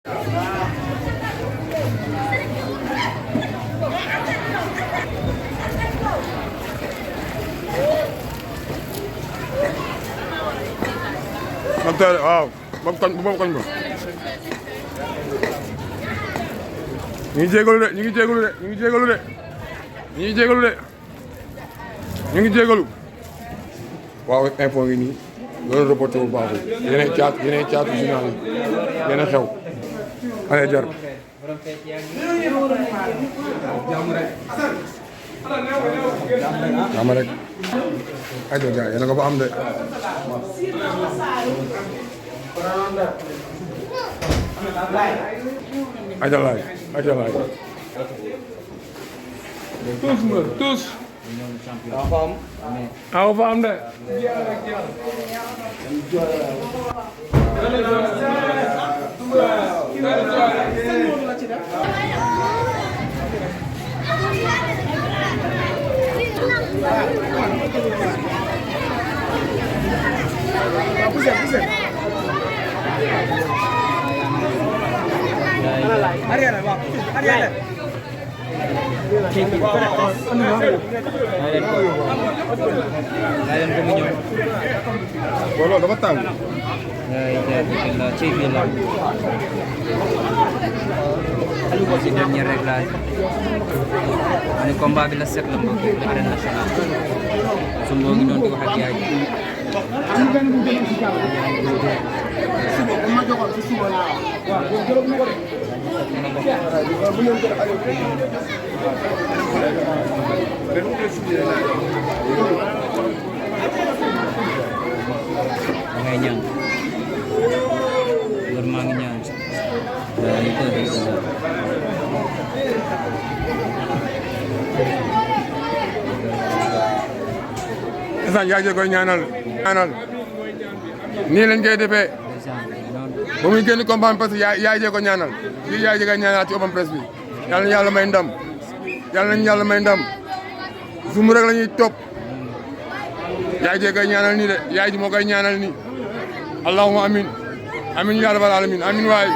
waaw boobu koñ ba ñu ngi jégalu de ñu ngi jégalu de ñu ngi jégalu de ñu ngi jégalu de ñu ngi jégalu waaw info ngi nii loolu reporté bu baaxul yeneen caatu journal yi yeneen xew allez jar jàmm rek ay do gaay yéen a ko fa am de ajalaay tous aw fa am de dafa tàng ci dernier réglage ni combat bi la set la mbokk yi arène nationale su mboo ngi doon di wax ak yaay ngay ñaan ngor maa ngi ñaan ndeysaan yaa ngi koy ñaanal nii lañ koy defee ba muy génn combat parce que yaa ngi ko ñaanal lii yaa ngi koy ñaanal ci open press bi yàlla na yàlla may ndam yàlla nañu yàlla may ndam Zoum rek la ñuy topp yaa ngi koy ñaanal nii de yaa ngi moo koy ñaanal nii allahumma amin amin ya rabbal alamin amin waay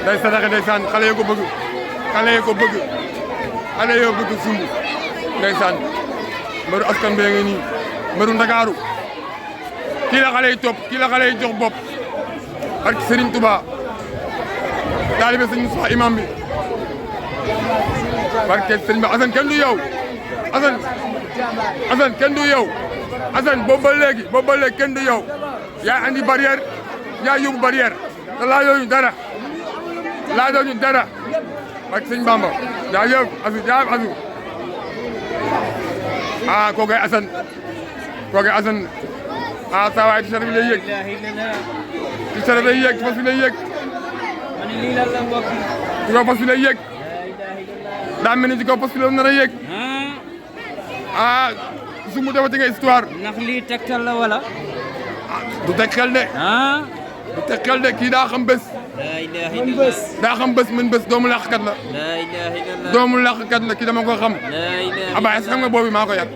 day saraxe ndeysaan xale yoo ko bëgg xale yoo bëgg Zoum ndeysaan mbëru askan bee ngi nii mbëru Ndakaaru kii la xale yi topp kii la xale yi jox bopp ak Serigne Touba taalibe Serigne Moussa imam bi barke Serigne ba Assane kenn du yow Assane kenn du yow Assane boobu ba léegi kenn du yow yaa andi barrière yaa yóbbu barrière te laajoo ñu dara barke Serigne Bamba yaa yóbbu asu kooku Assane saa waay ci sarab lay yëg ci sarab lay yëg ci fas bi lay yëg ci kaw fas bi lay yëg daa mel ni ci kaw fas bi la nar a yëg Zoum defati nga histoire ndax lii tegtal la wala du tegtal de du tegtal de kii daa xam bés daa xam bés mën bés doomu làqkat la doomu làqkat la kii dama ko xam Abba est-ce que xam nga boobu maa ko yar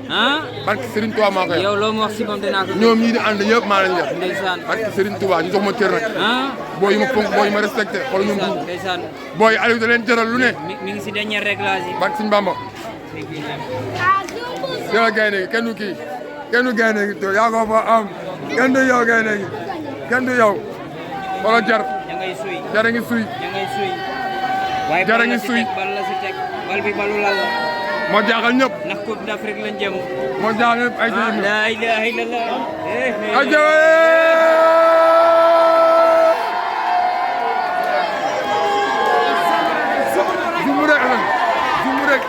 barke Serigne Touba maa ko yar yow loo ma wax si moom dinaa ko ñoom ñii di ànd yëpp maa leen yar ndeysaan barke Serigne Touba ñu jox ma cër nag booy yi ma fonk booy yi ma respecté xool ñoom bu ndeysaan booy yi Aliou da leen jaral lu ne mi ngi si dernier réglage yi barke Serigne Bamba yow gaynde gi kenn du kii kenn du gaynde gi to yaa ko fa am kenn du yow gaynde gi kenn du yow wala jar jara ngi suy waaye jara ngi suy bal la si teg bal bi balu lal la moo jaaxal ñëpp ndax Coupe d'Afrique lañ jëm moo jaaxal ñëpp ay jëm la ilaha illallah ay jëm Zoum rek Zoum rek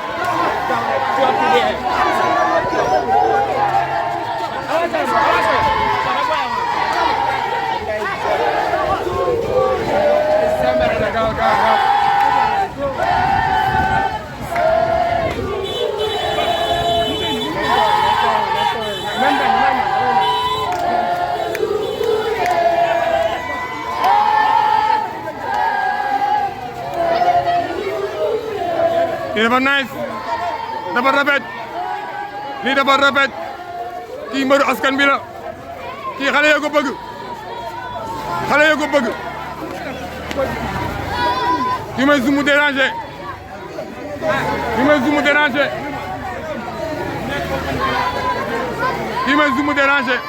lii dafa nice dafa rafet lii dafa rafet kii mbëru askan bi la kii xale yoo ko bëgg xale yoo ko bëgg kii may Zoumou déranger kii may Zoumou déranger kii may Zoumou déranger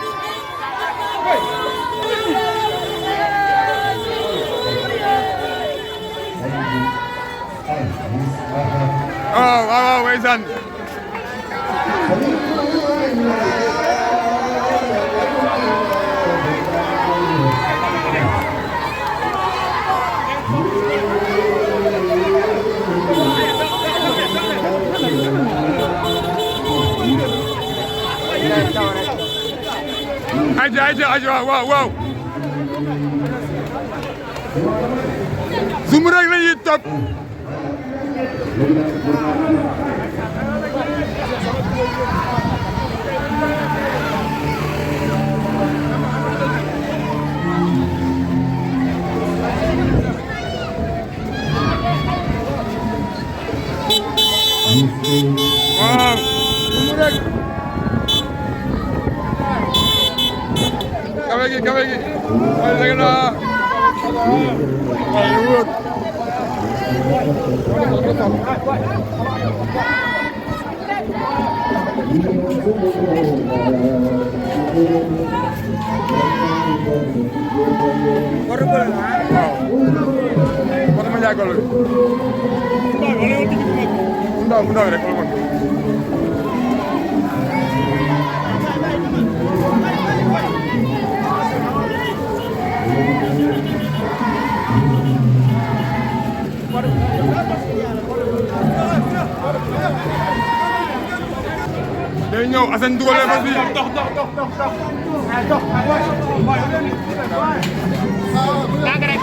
waaw waaw ndeysaan aja waaw Zoumou rek la ñuy topp waaw Zoumou rek kawe gi waaye léegi naa waaye wóor waaw ma jàggal mu ndaw rek day ñëw Assane dugalee ba fii nang rek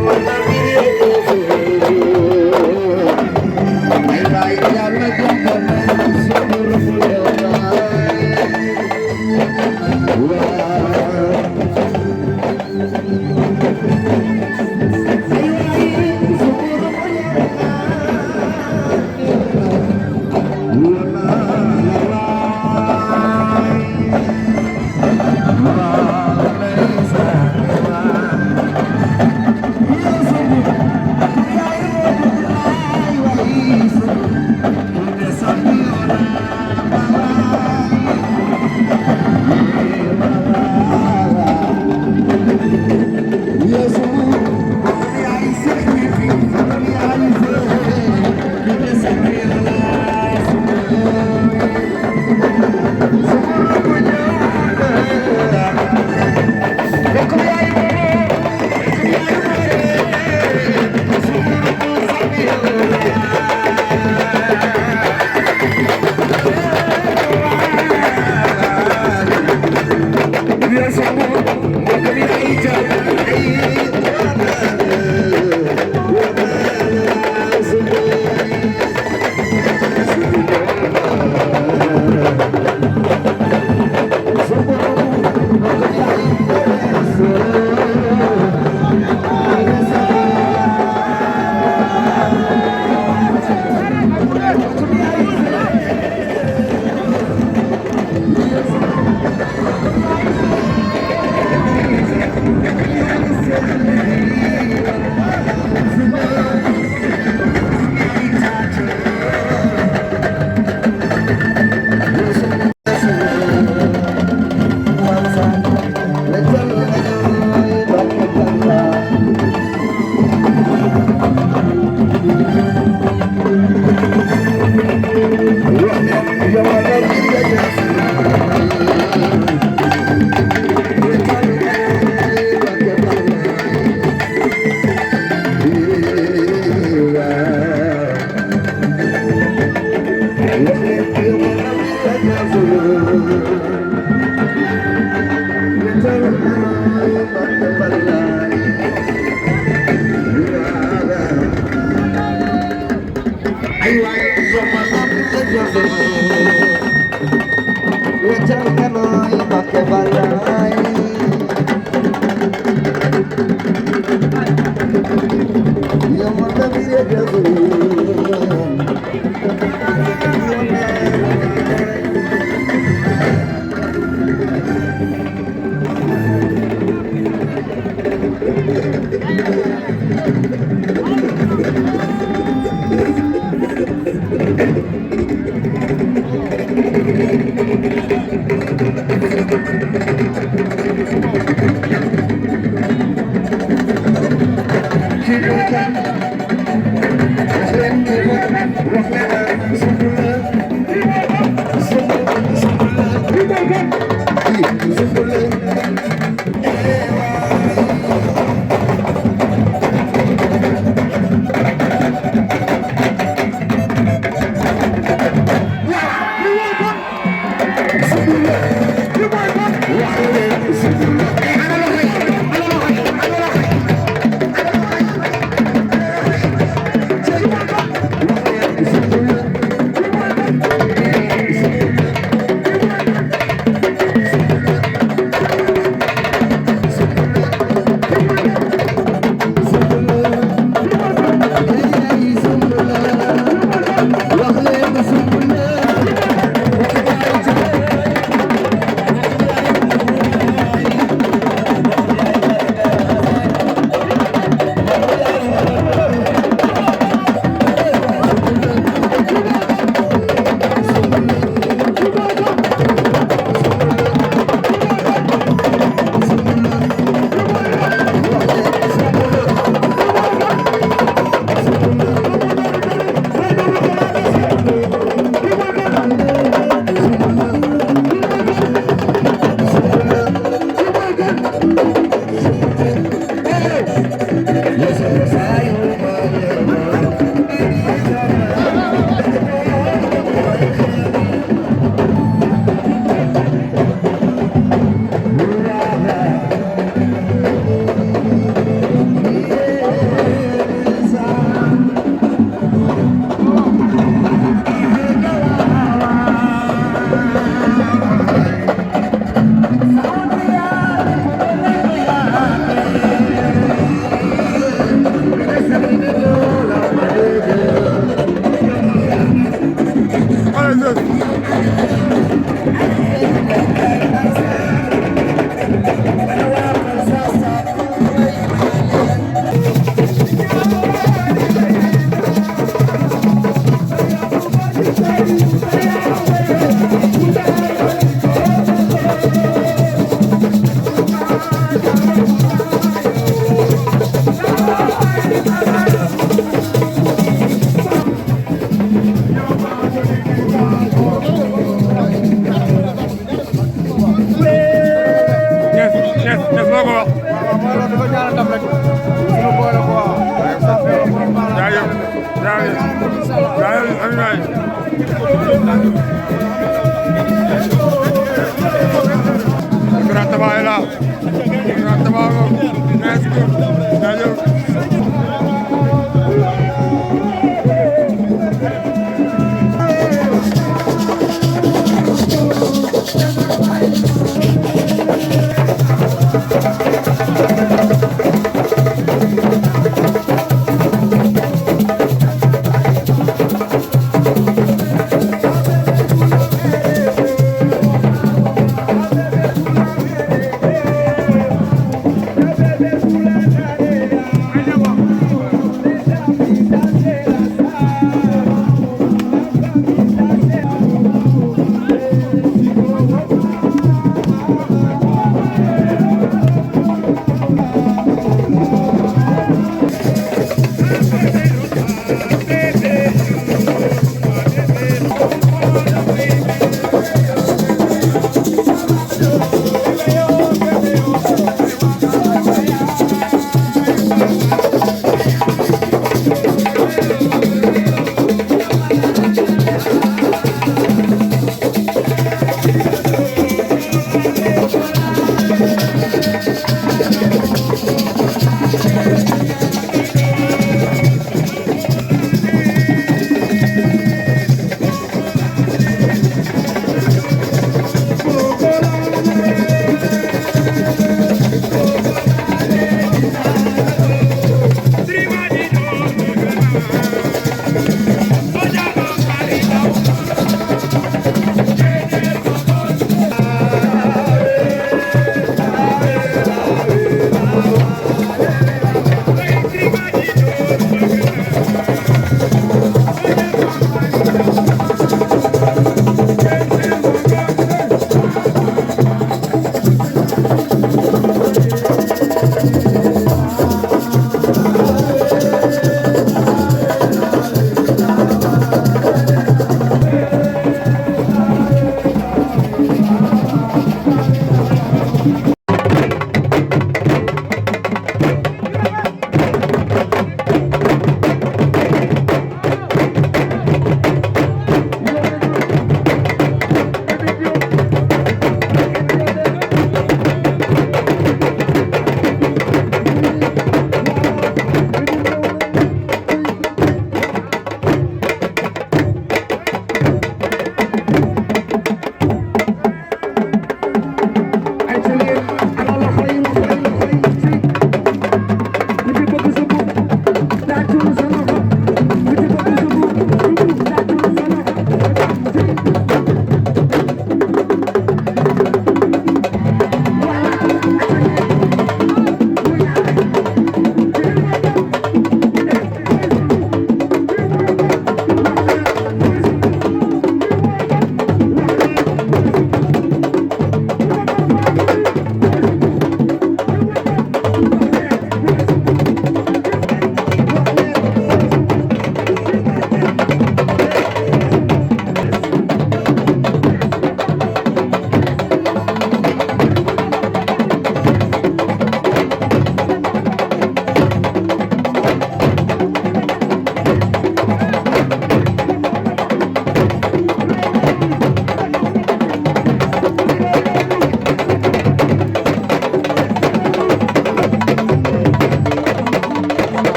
Ay,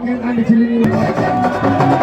ngeen ànd ci li ñuy